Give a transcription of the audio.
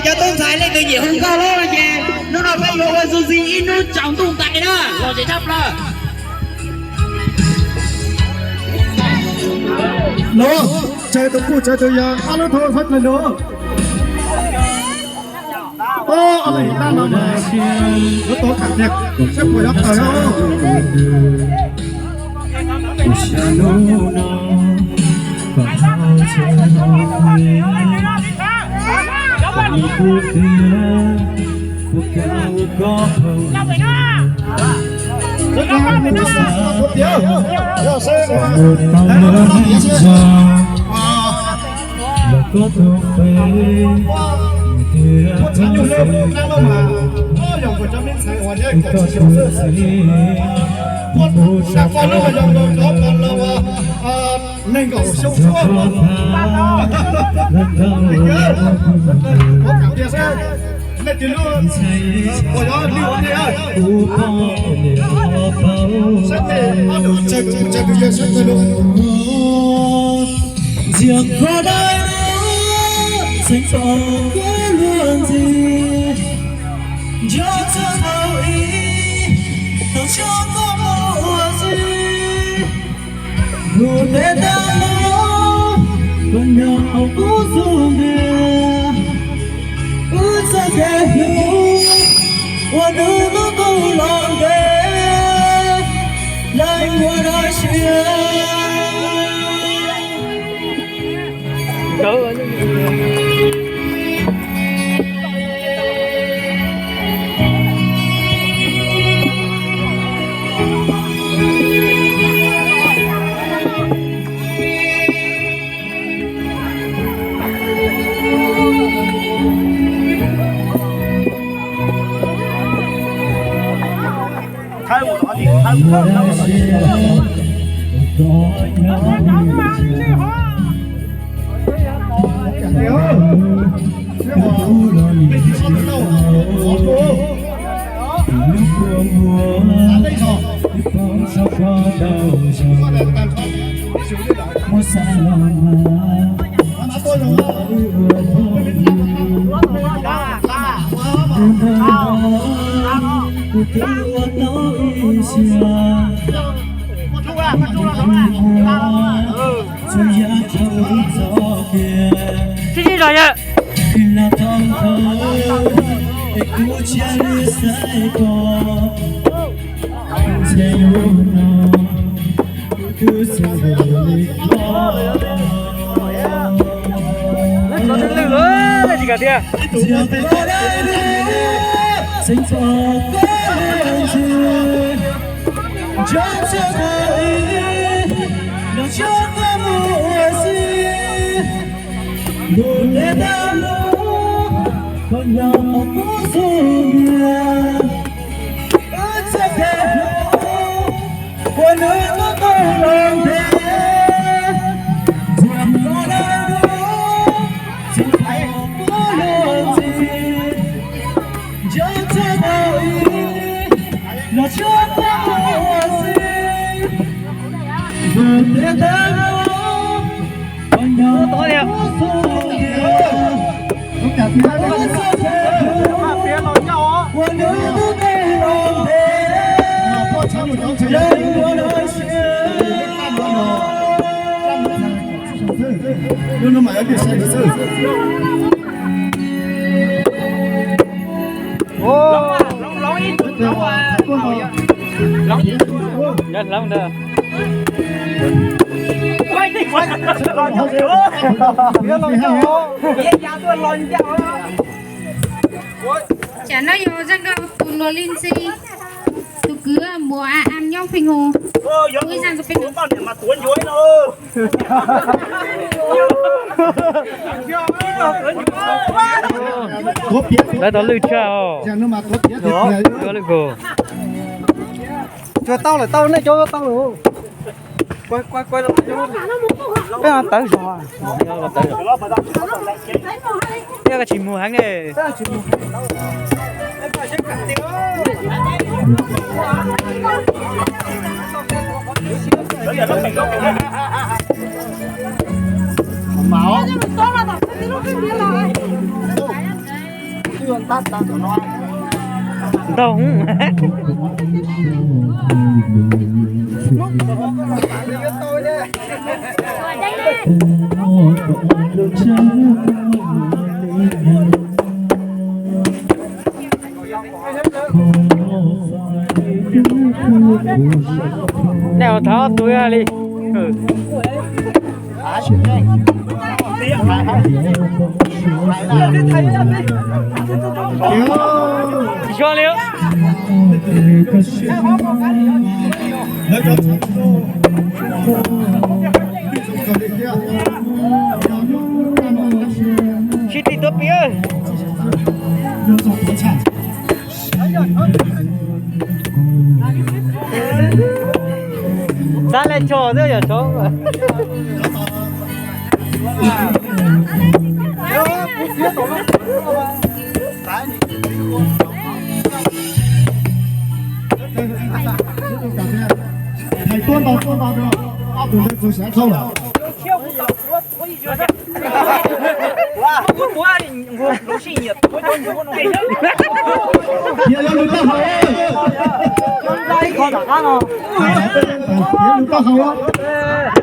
Cov tub ntxhais leej twg nyiam hu nkauj lawm ces hnub no peb yuav ua xu xi ib hnub tsaus ntuj ntais na, los tsev tshaj plaws. Los, tsawg tus kuj tsawg tus yog ob lub thoob sab plaws los. Ob leeg dab no mas lub tau kham tiag, seb puas yuav tawg os. Nees nkaum xyoo tshuaj. Kuv kam tias seb leej twg lub puas yuav lwj ua ntej. Sab tes ob tug tsawg tus yawg sab tes lub. Ntxias koj dai xeev txom koj luag ntxhi, nco txog tau ib tau tso koj mus ua si. Tus ntev tag los koj nyob hauv kuv xub ntiag, wb txoj kev hlub ua nws lub ntuj los ntev, yeej ua dab tsi. Sib sib zog yawg. Lwj lwj lwj tsis kam tiag. Yog hloov ntawd. Tsam no yog zaj nkauj tus luag li ntxi, tus kwv muam a am nyob Pheej Hus. Ib zaj nkauj peb Lawv tau lwj tshaj os. Lwj kug. Tsuas tau lawm, tau nej cov tau lawm. Peb tawv zog. Peb tsis mus heev ne. Ntoo. Neb ua thov tus li. Tsis suav li. Sib tib tuab pib. Xav le tso xwb yog tso. Thais tuab ntau tuab ntau, ob tug ntawd txog sawv txog lawm. Tias yog lwm taub hau, tias lwm taub hau.